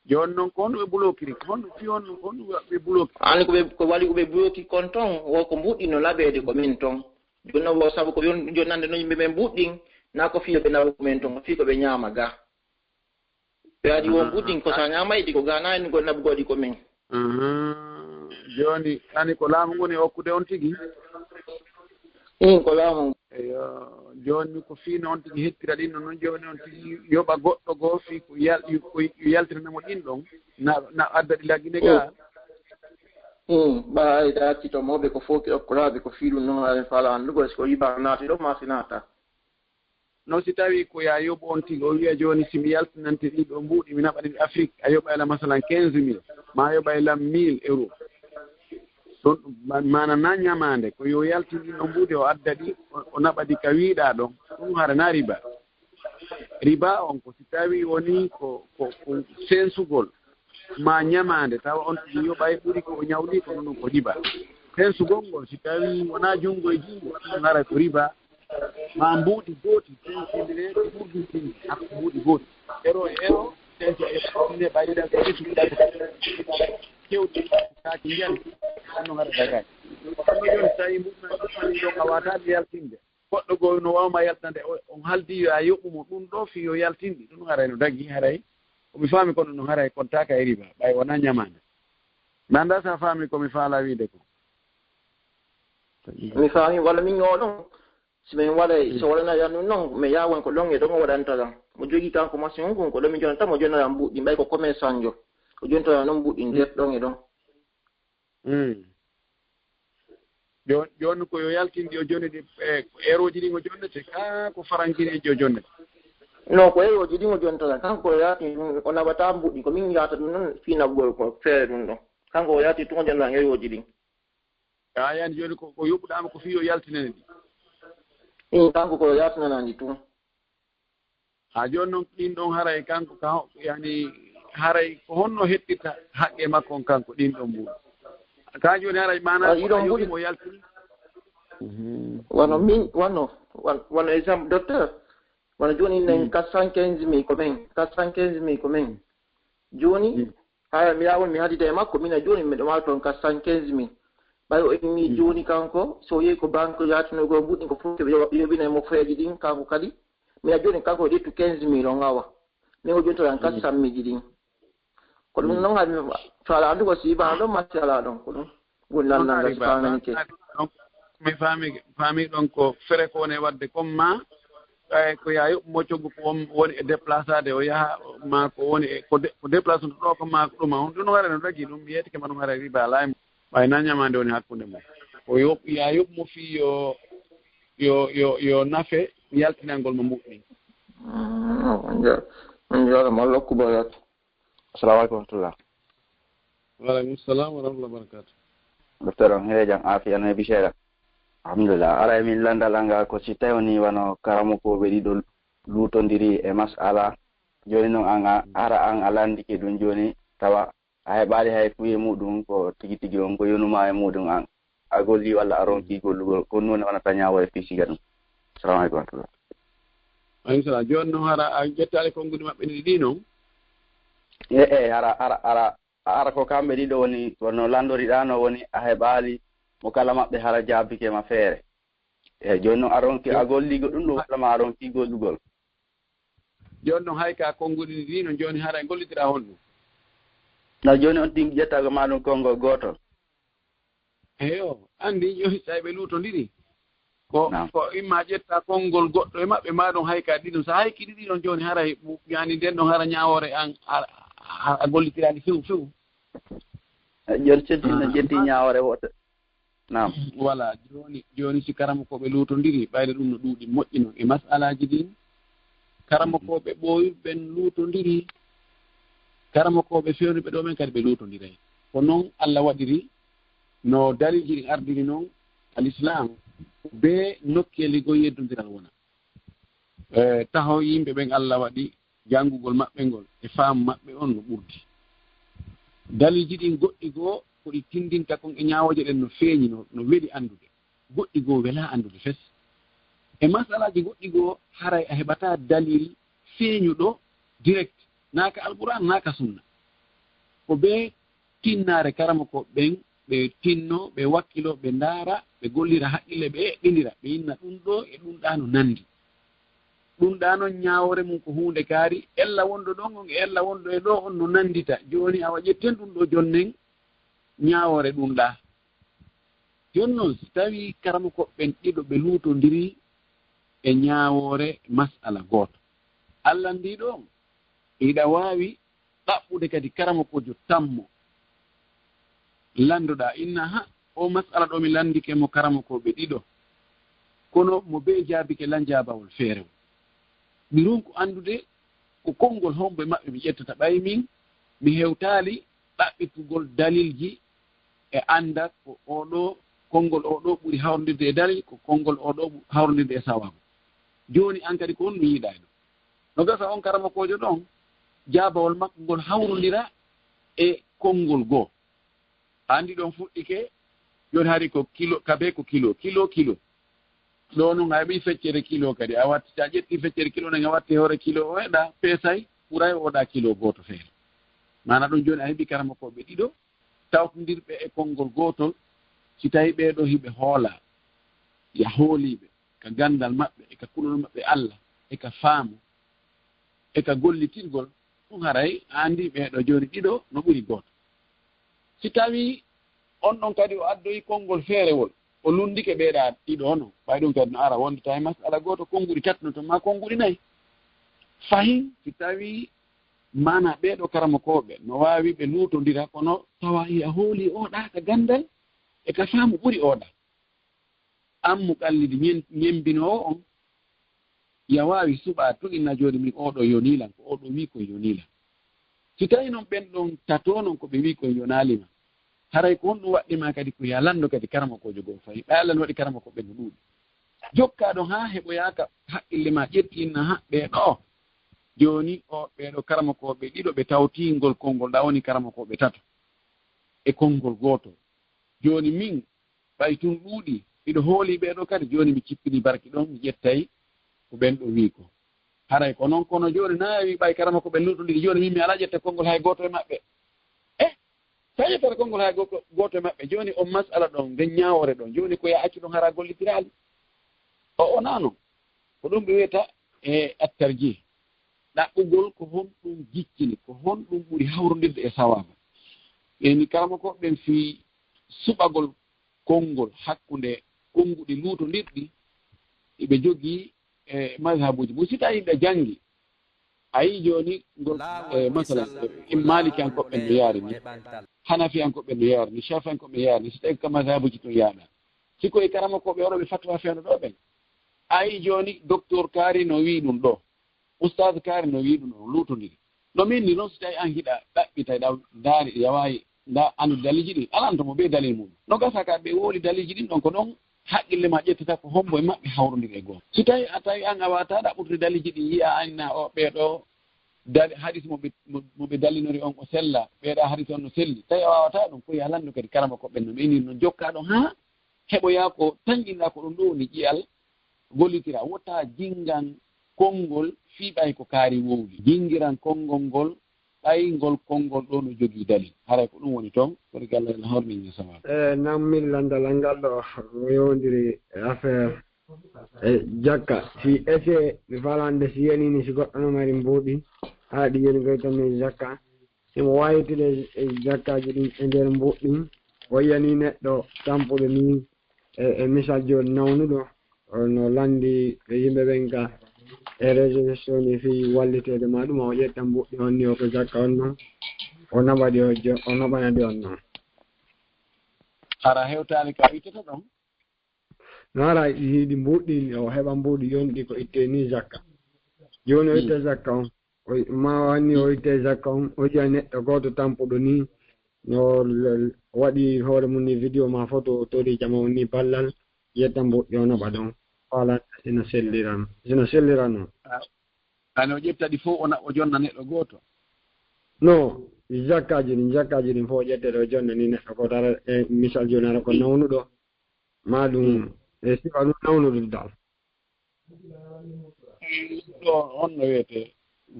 Jooni noon ko honno ɓe bloquiri? Ko honno, fii honno, ko honno ɓe bloquiri? Ani ko ɓe, ko wali ko ɓe bloquiri compte on, wo ko mbuuɗi no naɓeede ko min toon. Jooni noon, wo sabu ko yon-, jooni nande no yimɓe men mbuuɗi ɗin, na ko fii yo ɓe naɓa ko men toon, ko fii ko ɓe ñaama ga. Ɓe adi wo mbuuɗi ɗin, ko sa ñaama idi ko ga na en go naɓugol ɗi ko men. Ahan. Jooni, ani ko laamu ngoni okkude on tigi? Ɗin ko laamu. Eyo, jooni ko fii no on tigi hettira ɗin, noon jooni on tigi yoɓa goɗɗo goo fii ko yal-, ko yaltinana mo ɗin ɗon, na, na adda ɗi laggine ga. Hmm. Hmm. Ɓay hay daati to mawɓe ko fof ki okkoraaɓe ko fii ɗum noon, haɗen faala anndugol si ko yiɓa naati ɗo maa si naata. No si tawii ko yaa yoɓu on tigi, o wiya jooni si mi yaltinante ɗii ɗoo mbuuɗi, mi naɓani ɗi Afrik, a yoɓay la masalan quinze mille, maa a yoɓay lam mille euros. Ɗum ma-, maana na ñamaande, ko yo yaltin ɗin ɗoo mbuuɗi, o adda ɗi, o, o naɓa ɗi ka wiiɗaa ɗon, ɗum hara na riba. Riba on ko si tawii wonii ko, ko, ko sensugol, maa ñamaande, tawa on tigi yoɓay ɓuri ko o ñawli, kono ɗum ko riba. Sensugol ngol, si tawii wonaa junngo e junngo, ɗum hara ko riba. Maa mbuuɗi gooti, sensindire, ɓurdintinde, hakko mbuuɗi gooti. Euro e euro, senso e euro, ɓayri ɗan ko resu ɗan ko kewti, kaaki njan, ɗum no hara dagaaki. Kono jooni, so tawii mbuuɗi ma ɗi fali ɗon, a waawataa ɗi yaltinde. Goɗɗo goo no waawma yaltande, o, on haldi yo a yoɓu mo ɗum ɗoo fii yo yaltin ɗi. Ɗum haray no dagi, haray. Ko mi faami kono no haray kontaaka e riba, ɓay wonaa ñamaande. Mi anndaa so a faami ko mi faalaa wiide ko. Mi faami, walla min ñoo ɗon. Si min waɗay, so waɗana yan ɗum noon, mi yaa won ko ɗon e ɗon o waɗanta lan. Mo jogii kanko machine on, ko ɗon mi jonnata mo, jonnata mbuuɗi, ɓay ko commerçant jo. O jonnata noon mbuuɗi nder ɗon e ɗon. Mm. Jooni, jooni ko yo yaltin ɗi o jonni ɗi, e, ko erooji ɗin o jonnete, kaa ko farankireeji o jonnete? Non, ko erooji ɗin o jonnata. Kanko o yaati ɗum, o naɓataa mbuuɗi, ko min yaata ɗum noon fii naɓugol ko feere ɗum ɗon. Kanko o yaati tun o jonnata erooji ɗin. A yani jooni ko, ko yoɓuɗaa mo ko fii yo yaltinane ɗi? Ii, kanko ko yaltinana ɗi tun. Haa jooni noon, ɗin ɗon haray kanko ka ho-, yani, haray ko honno heɓɓirta haqqe makko on kanko ɗin ɗon mbuuɗi? Ka jooni haray maanaa ko a yoɓi mo yaltini? Mhm. Wano min, wano, wan-, wano exemple, docteur, wano jooni nen quatre cent quinze mille ko men, quatre cent quinze mille ko men. Jooni, haya, mi yaawol mi haadida e makko, mina jooni miɗo mari toon quatre cent quinze mille. Ɓay o inni jooni kanko, so o yehi ko banque yaatunoo goo mbuuɗi ko fof, ɓe yoɓ-, yoɓinay mo frais ji ɗin, kanko kadi. Mina jooni kanko o ƴettu quinze mille on awa. Min o jontoran quatre cent mille ɗin. Ko ɗum noon hay mi fa-, faala anndu ko si ibaano ɗon ma si alaa ɗon, ko ɗum. Woni lanndal ngal si faamani ke. Donc, mi faami, faami ɗon ko frais ko woni waɗde comme ma, ɓay ko yaa yoɓ mo coggu ko won-, woni e déplacade o yaha, ma ko woni e ko de-, ko déplace ɗo ko ma ko ɗum, on ɗum hare no dagi ɗum, yeetike ma ɗum hare riba laay mo. Ɓay na ñamaande woni hakkunde mo. Ko yoɓ, yaa yoɓ mo fii yo, yo, yo, yo nafe yaltinangol mo mbuɗɗi. Mm, on nja-, on njaarama, Allah okku baraka. Assalamu alaikum warahmatullah. Wa alaikum salam warahmatullahi wabarakatuh. Docteur, on heejan afiya no hebi seeɗa. Alhamdulillah. Ara e min landal anga ko si tawi woni wano karamokooɓe ɗiɗo luutondiri e mas'ala. Jooni non an a, ara an a landike ɗum jooni tawa a heɓaali hay fuu e muɗum ko tigi tigi on ko yonuma e muɗum an. A golli walla a ronki gollugol. Ko ɗum woni wonata ñaawo e fii siga ɗum. Assalamu alaikum warahmatullah. Aleykum salam. Jooni non hara a ƴettaali konnguɗi maɓɓe ɗiɗi ɗi non? E, e, hara, hara, hara, hara ko kamɓe ɗiɗo woni, kono landoriɗaa no woni a heɓaali mo kala maɓɓe hara jaabike ma feere. E, jooni non a ronki, a golli goɗɗum ɗum walla ma a ronki gollugol? Jooni non hay ka konnguɗi ɗiɗi non jooni hara e gollitira honɗum? Na jooni on tigi ƴettago ma ɗum konngol gootol. Eyo, anndi jooni tawi ɓe luutondiri. Ko, naam, ko imma ƴetta konngol goɗɗo e maɓɓe, maa ɗum hay ka ɗiɗum. So hay ki ɗiɗi ɗon jooni, haray mu-, yani nden ɗon hara ñaawoore an, a, a, a gollitiraani few, few. Eh, jooni so ɗum no, ah, ƴetti ñaawoore woote. Naam. Voilà, jooni, jooni si karamokooɓe luutondiri, ɓayde ɗum no ɗuuɗi moƴƴi non e mas'alaaji ɗin, karamokooɓe ɓooyuɓe ɓen luutondiri, karamokooɓe fewnuɓe ɗo ɓen kadi ɓe luutondiray. Ko non Allah waɗiri, no daliilji ɗin ardiri non, al-Islam, be nokkeeli goo yeddondiral wona. E, taho yimɓe ɓen Allah waɗi janngugol maɓɓe ngol e faamu maɓɓe on no ɓurdi. Daliilji ɗin goɗɗi goo ko ɗi tinndinta kon e ñaawooje ɗen no feeñi, no, no weli anndude. Goɗɗi goo welaa anndude fes. E masalaaji goɗɗi goo haray a heɓataa daliil feeñuɗo direct, naa ka Alqur'aan, naa ka Sunna. Ko bee tinnaare karamokooɓe ɓen, ɓe tinno, ɓe wakkilo, ɓe ndaara, ɓe gollira haqqille, ɓe eɓɓindira, ɓe inna ɗum ɗoo e ɗum ɗaa no nanndi. Ɗum ɗaa non ñaawoore mum ko huunde kaari, ella wonɗo ɗon on e ella wonɗo e ɗoo on no nanndita. Jooni awa ƴetten ɗum ɗoo jonnen ñaawoore ɗum ɗaa. Jooni non si tawii karamokooɓe ɓen ɗiɗo ɓe luutondiri e ñaawoore mas'ala gooto, Allah ndii ɗoo on hiɗa waawi ɗaɓɓude kadi karamokoojo tammo. Lanndoɗaa, inna, ha, o mas'ala ɗoo mi lanndike mo karamokooɓe ɗiɗo, kono mo bee jaabike lan jaabawol feerewol. Mi ronku anndude ko konngol hombo e maɓɓe mi ƴettata, ɓay min mi hewtaali ɗaɓɓitugol dalilji e annda ko oo ɗoo, konngol oo ɗoo ɓuri hawrondirde e dalil, ko konngol oo ɗoo ɓuri hawrondirde e sawaabu. Jooni an kadi ko honɗum yiɗaa e ɗum? No gasa on karamokoojo ɗon, jaabawol makko ngol hawrondira e konngol goo. Anndi ɗon fuɗɗike, jooni hari ko kilo, kabe ko kilo, kilo, kilo. Ɗoo non a heɓii feccere kilo kadi, a watti, a ƴetti feccere kilo nden a watti hoore kilo o, eɗa peesay, ɓuray o ɗaa kilo gooto feere. Maana ɗum jooni a heɓii karamokooɓe ɗiɗo, tawtondirɓe e konngol gootol, si tawii ɓee ɗoo hiɓe hoolaa, ya hooliiɓe ka ganndal maɓɓe, e ka kulol maɓɓe Allah, e ka faamu, e ka gollitirgol, ɗum haray a anndi ɓee ɗoo jooni ɗiɗo no ɓuri gooto. Si tawii on ɗon kadi o addoyi konngol feerewol, o lunndike ɓee ɗaa ɗiɗo on, ɓay ɗum kadi no ara wonde tawi mas'ala gooto, konnguɗi tati no ton, maa konnguɗi nayi. Fahin si tawii maana ɓee ɗoo karamokooɓe no waawi ɓe luutondira, kono tawa hiya hooli oo ɗaa ka ganndal e ka faamu ɓuri oo ɗaa. An mo qallidi ñen-, ñembinoowo on, ya waawi suɓaa tun inna jooni min oo ɗoo yonii lan, ko oo ɗoo wii kon yonii lan. Si tawii non ɓen ɗon tato non ko ɓe wii kon yonaali ma, haray ko honɗum waɗɗi ma kadi ko ya lanndo kadi karamokoojo goo fahin? Ɓay Allah no waɗi karamokooɓe no ɗuuɗi. Jokkaa ɗon haa heɓoyaa ka haqqille ma ƴetti inna ha ɓee ɗoo. Jooni o ɓee ɗoo karamokooɓe ɗiɗo ɓe tawti ngol konngol ɗaa woni karamokooɓe tato e konngol gootol. Jooni min ɓay tun ɗuuɗi, miɗo hooli ɓee ɗoo kadi, jooni mi cippini barki ɗon, mi ƴettay ko ɓen ɗoo wii ko. Haray ko non, kono jooni na wii ɓay karamokooɓe luutondiri, jooni min mi alaa ƴetta konngol hay gooto e maɓɓe. Eh, sa ƴettata konngol hay go-, gooto e maɓɓe, jooni on mas'ala ɗon, nden ñaawoore ɗon, jooni ko ya accu ɗon hara gollitiraali. O, o naa non. Ko ɗum ɓe wiyata e attarjih. Ɗaɓɓugol ko honɗum jiccini, ko honɗum ɓuri hawrondirde e sawaaba. Ɓe ni karamokooɓe ɓen fii suɓagol konngol hakkunde konnguɗi luutondirɗi, iɓe jogii e mazhabuuji mum. Si tawii ɓe janngi, a yii jooni ngol, e, masalan, e, Maalikiyankooɓe ɓen no yaari ni, Hanafiyankooɓe ɓen no yaari ni, Shafiyankooɓe ɓen yaari ni, si tawii ko mazhabuuji tun yaaɗa. Si ko e karamokooɓe waɗooɓe fatwa fewndo ɗoo ɓen, a yii jooni docteur Kaari no wi'i ɗun ɗoo, ustaaz Kaari no wi'i ɗun ɗoo, luutondiri. No min ni non, si tawii an hiɗa ɗaɓɓita, hiɗa ndaari, ɗi yawaayi nda anndude daliiji ɗin, alanto mo ɓe dalil mum. No gasa ka ɓe wowli daliiji ɗin ɗon, ko ɗon haqqille ma ƴettata ko hombo e maɓɓe hawrondiri e gooto. Si tawii a tawii an a waawataa ɗaɓɓutude daliiji ɗin, yi'a an na o ɓee ɗoo dali-, hadis mo ɓe, mo, mo ɓe dallinori on o sella, ɓee ɗaa hadis on no selli. Tawii a waawataa ɗum, ko yo a lanndo kadi karamokooɓe ɓen no ɓe inir no jokkaa ɗon haa heɓoyaa ko tanƴinɗaa ko ɗum ɗoo woni ƴi'al gollitira. Wota jinngan konngol fii ɓay ko kaari wowli. Jinngiran konngol ngol ɓay ngol konngol ɗoo no jogii dalil. Haray ko ɗum woni toon, ko rigal Allah hormini sawaab. E, nam min lanndal ngal ɗoo, mo yowndiri e affaire, e, jakka. Si ese mi falande si yani ni si goɗɗo no mari mbuuɗi, haa ɗi yani koy tan min jakka. Himo waawitude e jakkaaji ɗin e nder mbuuɗi ɗin. O yani neɗɗo tampuɗo ni e, e misal jooni nawnuɗo, o no lanndi e yimɓe ɓen ka e réseaux sociaux ni fii walliteede ma ɗum, o ƴetta mbuuɗi on ni o ko jakka on non, o naɓa ɗi o jo-, o naɓana ɗi on non. Hara hewtaali ka ittata ɗon? No hara hiɗi mbuuɗi, o heɓa mbuuɗi yonɗi ko ittee ni jakka. Jooni o itta jakka on, o, ma o anni o ittee jakka on, o yi'a neɗɗo gooto tampuɗo ni, no l-, waɗi hoore mum ni vidéo ma photo, o tori jama on ni ballal, yetta mbuuɗi o naɓa ɗon. Faalaa ina sellirano, ina sellirano. A-, ani o ƴetta ɗi fof, o na-, o jonna neɗɗo gooto? No, jakkaaji ɗin, jakkaaji ɗin fof o ƴettete o jonna ni neɗɗo gooto, ara, e misal jooni ara ko nawnuɗo, ma ɗum, e sifa ɗum nawnuɗo dal. Ɗo on no wiyetee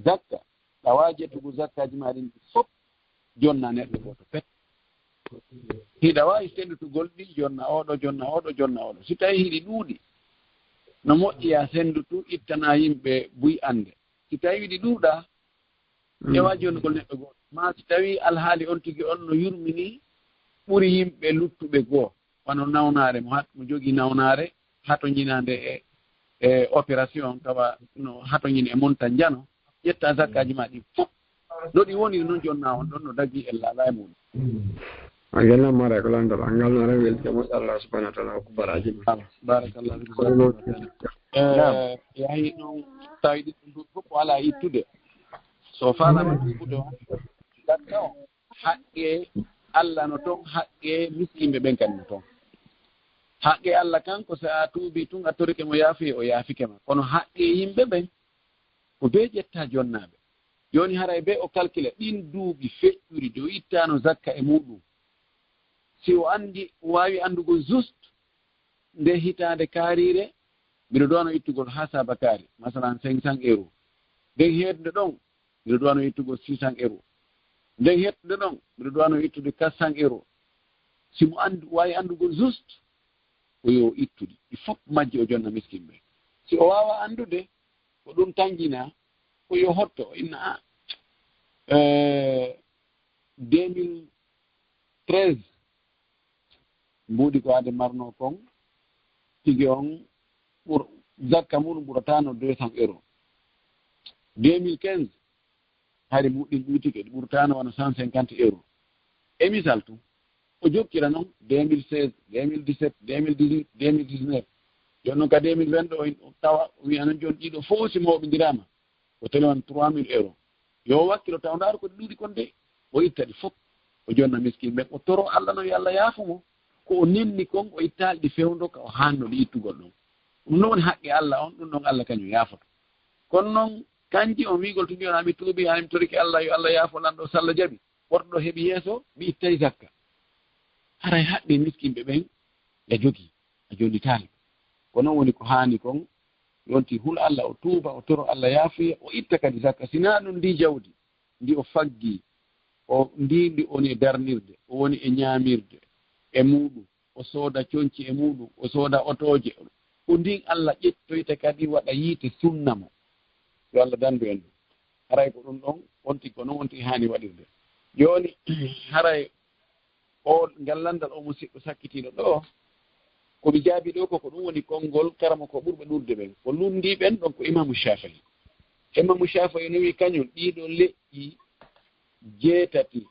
zakka. Ɗa waawi ƴettugo zakkaaji maa ɗin fof, jonna neɗɗo gooto pet. Hiɗa waawi senndutugol ɗi, jonna oɗo, jonna oɗo, jonna oɗo. Si tawii hiɗi ɗuuɗi, no moƴƴi a senndutu, ittana yimɓe buy annde. Si tawii ɗi ɗuuɗaa, ƴeewaa jonnugol neɗɗo gooto. Maa si tawii alhaali on tigi on no yurminii ɓuri yimɓe luttuɓe goo, wano nawnaare, mo hat-, mo jogii nawnaare hatonjinaande e, e opération, tawa no hatonjini e monta njano, ƴetta zakkaaji maa ɗin fof. No ɗi woniri non, jonna on ɗon no dagii e laalaa e muɗum. A gella mare ko lanndal, a ngal no rewi weltamo Allah subhanahu wa ta'ala ko baraaji ɗum. Barakallahu fiik. Ko ɗum o- Eh, Naam. Yahi noon tawi ɗiɗɗo duuɓi fof ko alaa ittude. So faalaama ittude on, zakka on, haqqe Allah no toon, haqqe miskinɓe ɓen kadi no toon. Haqqe Allah kan ko so a tuubii tun, a torike mo yaafuye, o yaafike ma. Kono haqqe yimɓe ɓen, ko bee ƴettaa jonnaaɓe. Jooni haray bee o calcula ɗin duuɓi feƴƴuɗi ɗi o ittaano zakka e muɗum. Si o anndi, o waawi anndugol juste nde hitaande kaariire, mbiɗo duwano ittugol haa saabakaari, masalan, cinq cents euros. Nden heednde ɗon, mbiɗo duwano ittugol six cents euros. Nden heednde ɗon, mbiɗo duwano ittude quatre cents euros. Si mo anndi, waawi anndugol juste, ko yo o ittu ɗi. Ɗi fof majji o jonna miskin ɓe. Si o waawaa anndude, ko ɗum tanjinaa, ko yo hotto, o inna, ah, eh, deux mille treize, mbuuɗi ko aade marnoo kon, tigi on ɓur-, zakka muɗum ɓurataano deux cents euros. Deux mille quinze, hari mbuuɗi ɗin ɗuutike, ɗi ɓurataano wano cent cinquante euros. E misal tun, o jokkira non deux mille seize, deux mille dix-sept, deux mille dix-huit, deux mille dix-neuf. Jooni non ka deux mille vingt ɗo, o tawa, o wi'a non jooni ɗiɗo fof si mooɓindiraama, ko tele wano trois mille euros. Yo o wakkilo taw ndaaro ko ɗi ɗuuɗi kon de, o itta ɗi fof, o jonna miskin ɓen, o toro Allah no yo Allah yaafu mo. Ko o nenni kon, o ittaali ɗi fewndo ka o haanno ɗi ittugol ɗon. Ɗum non woni haqqe Allah on, ɗum ɗon Allah kañum yaafoto. Kono non, kanji on wi'ugol tun jooni, "Mi tuubi, mi torike Allah, yo Allah yaafo lanɗo, so Allah jaɓi." Worɗo ɗo heɓi yeeso, mi ittay zakka. Haray haqqe miskinɓe ɓen, ya jogii, a jonnitaali. Ko non woni ko haani kon, yonti hul Allah, o tuuba, o toro Allah yaafuya, o itta kadi zakka. Si naa ɗum ndi jawdi, ndi o faggi, o, ndi, ndi woni e darnirde, o woni e ñaamirde e muɗum, o sooda conci e muɗum, o sooda otooje. Ko ndin Allah ƴettoyta kadi waɗa yiite sunna mo. Yo Allah dandu en ɗum. Haray ko ɗum ɗon wonti, ko non wonti haani waɗirde. Jooni, haray o ngal lanndal o musiɗɗo sakkitiiɗo ɗo, Ko mi jaabi ɗo ko, ko ɗum woni konngol karamoko ɓurɓe ɗuuɗude ɓen. Ko lunndii ɓen ɗon ko Imaamu Shaafi'i. Imaamu Shaafi'i no wi'i kañum ɗii ɗoo leƴƴi jeetati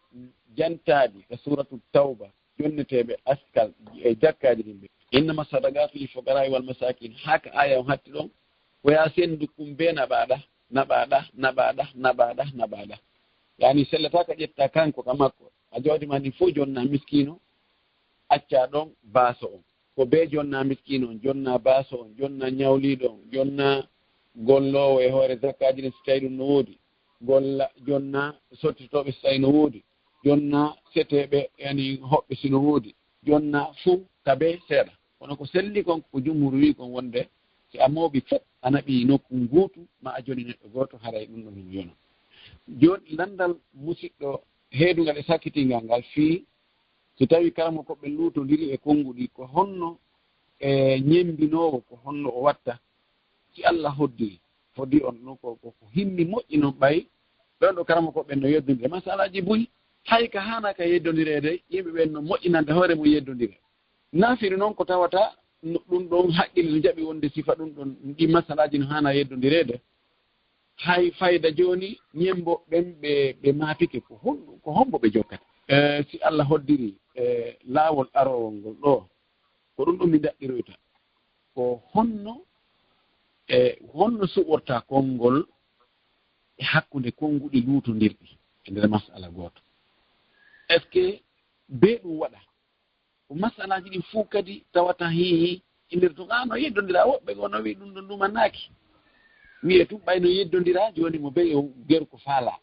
jantaaɗi ka Suuratu Tawba, jonneteeɓe askal e jakkaaji ɗin ɓe. Innama sadaqatu lil fuqara'i wal masakin. Haa ka aaya on hatti ɗon, ko yaa senndu kum bee naɓaaɗa, naɓaaɗa, naɓaaɗa, naɓaaɗa, naɓaaɗa. Yaani sellata ka ƴetta kanko ka makko. A jawdi ma ndin fof jonna miskiino, acca ɗon baaso on. Ko bee jonna miskiino on, jonna baaso on, jonna ñawliiɗo on, jonna golloowo e hoore zakkaaji ɗin si tawi ɗum no woodi, golla jonna sottitooɓe si tawi no woodi, jonna seteeɓe yani hoɓɓe si no woodi, jonna fuu ka bee seeɗa. Kono ko selli kon ko jumhur wi'i kon wonde si a mooɓi fof a naɓi nokku nguutu ma a joni neɗɗo gooto haray ɗum ɗon hino yona. Jooni lanndal musiɗɗo heedungal e sakkitingal ngal fii si tawi karamoko ɓen luutondiri e konnguɗi ko honno e ñemmbinoowo ko honno o watta si Allah hoddiri hoddiri on ɗum ko ko himmi moƴƴi noon ɓay ɓen ɗo karamoko ɓen no yeddondiri e masalaaji buy hay ka haana ka yeddondireede yimɓe ɓen no moƴƴinande hoore mum yeddondire. Naafiri noon ko tawata ɗum ɗon haqqille no jaɓi wonde sifa ɗum ɗon ɗi masalaaji no haana yeddondireede. Hay fayda jooni ñemmbo ɓen ɓe ɓe maapike ko honɗum ko hombo ɓe jokkata. E si Allah hoddiri e laawol aroowol ngol ɗo ko ɗum ɗum mi daɗɗiroyta ko honno e honno suɓorta konngol e hakkunde konnguɗi luutondirɗi e nder masala gooto. Est ce que bee ɗum waɗa ko masalaaji ɗin fof kadi tawata hihi e nder tun ano yeddondira woɓɓe goo no wii ɗum ɗon ɗumannaaki wiyee tun ɓay no yeddondira jooni mo bee yo geru ko faalaa.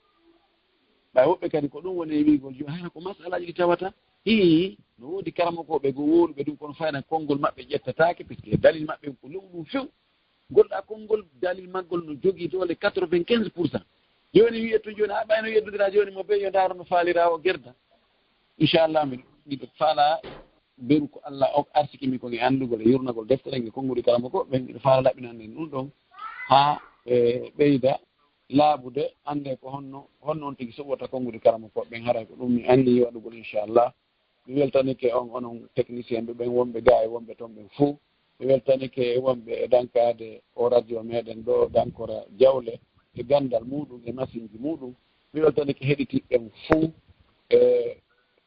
Ɓay woɓɓe kadi ko ɗum woni e wiigol jooni hara ko masalaaji ɗi tawata hihi no woodi karamokooɓe goo wowluɓe ɗum kono fayna konngol maɓɓe ƴettataake puisque dalil maɓɓe ko lew ɗum few. Golɗa konngol dalil maggol no jogii doole quatre-vingt-quinze pour cent. Jooni wiyee tun jooni a ɓay no yeddondira jooni mo bee yo ndaaru no faalira o gerda. Inchallah miɗo miɗo faalaa beru ko Allah o arsiki mi kon e anndugol e yurnagol deftere nge konnguɗi karamoko ɓen miɗo faala laɓɓinande en ɗum ɗon haa ɓe ɓeyda laaɓude annde ko honno honno on tigi suɓorta konnguɗi karamoko ɓen haray ko ɗum mi anniyi waɗugol inchallah. Mi weltanike on onon technicien ɓe ɓen wonɓe gaa e wonɓe toon ɓen fuu. Mi weltanike wonɓe e dankaade o radio meɗen ɗo dankora jawle e ganndal muɗum e masinji muɗum. Mi weltanike heɗitiɓɓe ɓen fuu e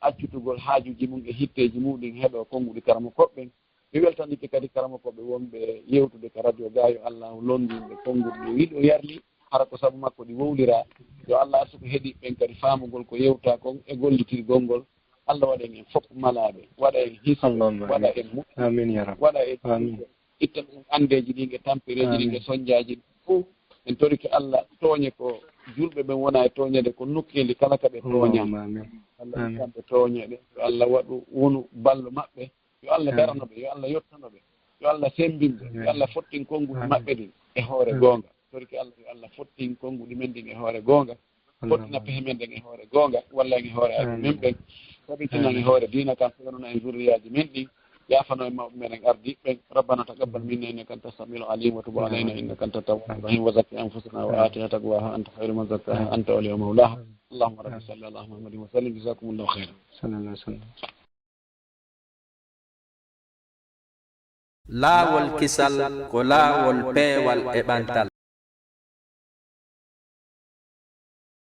accutugol haajuuji mum e hitteeji muɗum heɗo konnguɗi karamokooɓe ɓen. Mi weltanike kadi karamokooɓe wonɓe yewtude ka radio ga yo Allahu londin ɓe konnguɗi ɗi wiɗo yarli hara ko sabu makko ɗi wowlira. Yo Allah arsuku heɗiiɓe ɓen kadi faamugol ko yewta kon e gollitirgol ngol. Allah waɗa en en fof malaaɓe, waɗa en hisɓe, Allahumma waɗa amin. En moƴƴuɓe. Amin ya Rabbi. Waɗa en amin. Itta ɗum anndeeji ɗin e tampereeji ɗin e amin. Sonjaaji ɗin fof. En torike Allah tooñe ko julɓe ɓen wona e tooñeede ko nokkeeli kala ka ɓe tooña. Allahumma amin. Allah amin. Kamɓe tooñeeɓe. Yo Allah waɗu wonu ballo maɓɓe. Yo Allah amin. Darano ɓe, yo Allah yottano ɓe. Yo Allah sembin ɓe, yo amin. Allah fottin konnguɗi amin. Maɓɓe ɗin e hoore amin. Goonga. Torike Allah yo Allah fottin konnguɗi men ɗin e hoore goonga. Fottina pehe men ɗen e hoore goonga, walla en e hoore ayɓe men ɓen, tabintinan e hoore diina kan, fewnana en zurriyaaji men ɗin, yaafano en mawɓe meɗen ardiiɓe ɓen. ربنا تقبل منا إنك أنت السميع العليم وتب علينا إنك أنت التواب الرحيم وزكي أنفسنا وآتها تقواها أنت خير من زكاها أنت وليها ومولاها. اللهم رب صل على محمد وسلم. جزاكم الله خيرا. Laawol kisal ko laawol peewal e ɓantal.